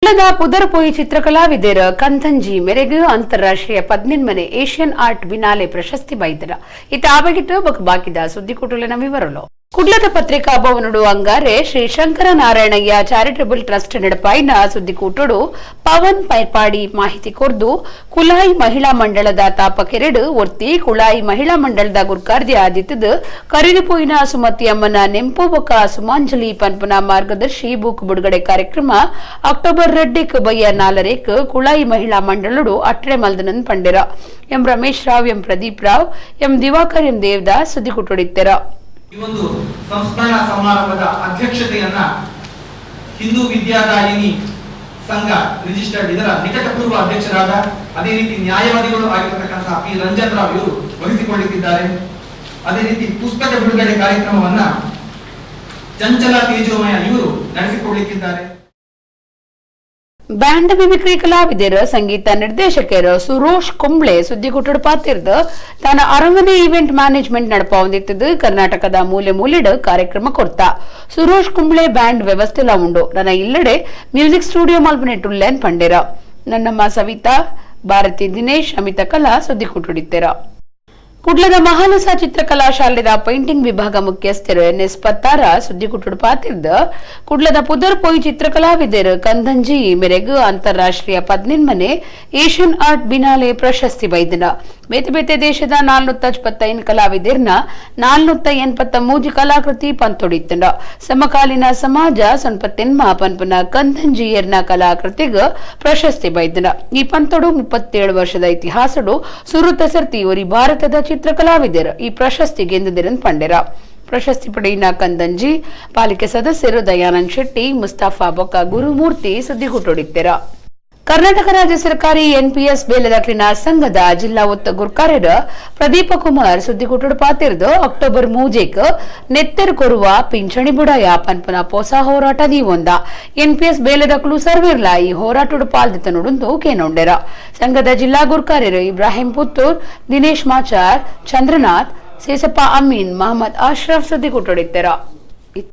ಕುಡ್ಲದ ಪುದರ್ಪೋಯಿ ಚಿತ್ರಕಲಾವಿದರ ಕಂಥಂಜಿ ಮೆರೆಗು ಅಂತಾರಾಷ್ಟ್ರೀಯ 18ನೇ Asian art biennale ಪ್ರಶಸ್ತಿ ಬೈದರ. ಇತ್ತ ಆಬಗಿಟ್ಟು ಬಕ್ ಬಾಕಿದ ಸುದ್ದಿಕೂಟಲಿನ ವಿವರಲು. ಕುಡ್ಲದ ಪತ್ರಿಕಾ ಭವನಡು ಅಂಗಾರೆ ಶ್ರೀ ಶಂಕರ ನಾರಾಯಣಯ್ಯ ಚಾರಿಟಬಲ್ ಟ್ರಸ್ಟ್ ನಡಪಾಯಿನ ಸುದ್ದಿಕೂಟಡು ಪವನ್ ಪೈರ್ಪಾಡಿ ಮಾಹಿತಿ ಕೊರ್ದು ಕುಲಾಯಿ ಮಹಿಳಾ ಮಂಡಳದ ತಾಪಕೆರೆಡು ಒರ್ತಿ ಕುಳಾಯಿ ಮಹಿಳಾ ಮಂಡಳದ ಗುರ್ಕಾರ್ದಿ ಆದಿತ್ತದು ಕರಿದುಪೋಯಿನ ಸುಮತಿ ಅಮ್ಮನ ನೆಂಪು ಬೊಕ ಸುಮಾಂಜಲಿ ಪನ್ಪನ ಮಾರ್ಗದರ್ಶಿ ಬೂಕ್ ಬಿಡುಗಡೆ ಕಾರ್ಯಕ್ರಮ ಅಕ್ಟೋಬರ್ 2 ಬಯ್ಯ 4 ಕುಳಾಯಿ ಮಹಿಳಾ ಮಂಡಳಡು ಅಟ್ರೆ ಮಲ್ದನನ್ ಪಂಡೆರ. M Ramesh Rao, M Pradeep Rao, M Diwakar, M Devadas ಸುದ್ದಿಕೂಟಡಿತ್ತರ. ಈ ಒಂದು ಸಂಸ್ಮರಣಾ ಸಮಾರಂಭದ ಅಧ್ಯಕ್ಷತೆಯನ್ನ ಹಿಂದೂ ವಿದ್ಯಾದಾಯಿನಿ ಸಂಘ ರಿಜಿಸ್ಟರ್ಡ್ ಇದರ ನಿಕಟಪೂರ್ವ ಅಧ್ಯಕ್ಷರಾದ ಅದೇ ರೀತಿ ನ್ಯಾಯವಾದಿಗಳು ಆಗಿರತಕ್ಕಂತಹ ಪಿ ರಂಜನ್ ರಾವ್ ಇವರು ವಹಿಸಿಕೊಳ್ಳುತ್ತಿದ್ದಾರೆ. ಅದೇ ರೀತಿ ಪುಸ್ತಕ ಬಿಡುಗಡೆ ಕಾರ್ಯಕ್ರಮವನ್ನ ಚಂಚಲ ತೇಜೋಮಯ ಇವರು ನಡೆಸಿಕೊಳ್ಳುತ್ತಿದ್ದಾರೆ. ಬ್ಯಾಂಡ್ ಮಿಮಿಕ್ರಿ ಕಲಾವಿದರ ಸಂಗೀತ ನಿರ್ದೇಶಕರು ಸುರೋಶ್ ಕುಂಬ್ಳೆ ಸುದ್ದಿಗುಟ್ಟಡು ಪಾತಿರ್ದು ತಾನ ಅರಮನೆ ಇವೆಂಟ್ ಮ್ಯಾನೇಜ್ಮೆಂಟ್ ನಡಪಾವಂದಿತ್ತದು ಕರ್ನಾಟಕದ ಮೂಲೆ ಮೂಲೆಡು ಕಾರ್ಯಕ್ರಮ ಕೊರ್ತ. ಸುರೋಶ್ ಕುಂಬ್ಳೆ ಬ್ಯಾಂಡ್ ವ್ಯವಸ್ಥೆಲ ಉಂಡು, ನನ್ನ ಇಲ್ಲಡೆ ಮ್ಯೂಸಿಕ್ ಸ್ಟುಡಿಯೋ ಮಲ್ಪನೆಟ್ಟುಲ್ಲೇನ್ ಪಂಡೇರ. ನನ್ನಮ್ಮ ಸವಿತಾ, ಭಾರತಿ ದಿನೇಶ್, ಅಮಿತಾ ಕಲಾ ಸುದ್ದಿಕುಟ್ಟುಡಿತ್ತೆರ. ಕುಡ್ಲದ ಮಹಾನಸ ಚಿತ್ರಕಲಾ ಶಾಲೆದ ಪೇಂಟಿಂಗ್ ವಿಭಾಗ ಮುಖ್ಯಸ್ಥರು ಎನ್ ಎಸ್ ಪತ್ತಾರ ಸುದ್ದಿಕುಟ್ಟುಡು ಪಾತಿರ್ದ ಕುಡ್ಲದ ಪುದರ್ಪೋಯಿ ಚಿತ್ರಕಲಾವಿದರು ಕಂದಂಜಿ ಮೆರೆಗು ಅಂತಾರಾಷ್ಟ್ರೀಯ 18ನೇ Asian art biennale ಪ್ರಶಸ್ತಿ ಬೈದನ. ಬೇತೆ ಬೇತೆ ದೇಶದ 425 ಕಲಾವಿದರ್ನ 483 ಕಲಾಕೃತಿ ಪಂತೊಡಿತ್ತಂಡ. ಸಮಕಾಲೀನ ಸಮಾಜ ಸೊನ್ಪತ್ತೆನ್ಮ ಪನ್ಪನ ಕಂದಂಜಿಯರ್ನ ಕಲಾಕೃತಿಗ ಪ್ರಶಸ್ತಿ ಬೈದನ. ಈ ಪಂತೊಡು 37 ವರ್ಷದ ಇತಿಹಾಸಡು ಸುರುತ ಸರ್ತಿ ಒರಿ ಭಾರತದ ಚಿತ್ರಕಲಾವಿದರು ಈ ಪ್ರಶಸ್ತಿ ಗೆಂದಿರನ್ ಪಂಡೆರ. ಪ್ರಶಸ್ತಿ ಪಡೆಯಿನ ಕಂದಂಜಿ ಪಾಲಿಕೆ ಸದಸ್ಯರು ದಯಾನಂದ್ ಶೆಟ್ಟಿ, ಮುಸ್ತಾಫಾ ಬೊಕ್ಕ ಗುರುಮೂರ್ತಿ ಸುದ್ದಿಗುಟ್ಟೊಡಿತ್ತೆರ. ಕರ್ನಾಟಕ ರಾಜ್ಯ ಸರ್ಕಾರಿ ಎನ್ಪಿಎಸ್ ಬೇಲೆದಕ್ಲಿನ ಸಂಘದ ಜಿಲ್ಲಾ ಒತ್ತ ಗುರ್ಕಾರ್ಯರ ಪ್ರದೀಪ ಕುಮಾರ್ ಸುದ್ದಿಗುಟ್ಟುಡು ಪಾತಿರ್ದು ಅಕ್ಟೋಬರ್ 3 ನೆತ್ತೆರು ಕೊರುವ ಪಿಂಚಣಿ ಬುಡಯ ಪನ್ಪನ ಪೊಸ ಹೋರಾಟ ದೀವೊಂದ. ಎನ್ಪಿಎಸ್ ಬೇಲೆದಕ್ಲು ಸರ್ವಿರ್ಲ ಈ ಹೋರಾಟಡು ಪಾಲ್ದಿತನುಡುಂದು ಕೇನೊಂಡೆರ. ಸಂಘದ ಜಿಲ್ಲಾ ಗುರ್ಕಾರ್ಯರು ಇಬ್ರಾಹಿಂ ಪುತ್ತೂರ್, ದಿನೇಶ್ ಮಾಚಾರ್, ಚಂದ್ರನಾಥ್, ಸೇಸಪ್ಪ ಅಮೀನ್, ಮಹಮ್ಮದ್ ಅಶ್ರಫ್ ಸುದ್ದಿಗುಟ್ಟುಡಿತ್ತೆರ.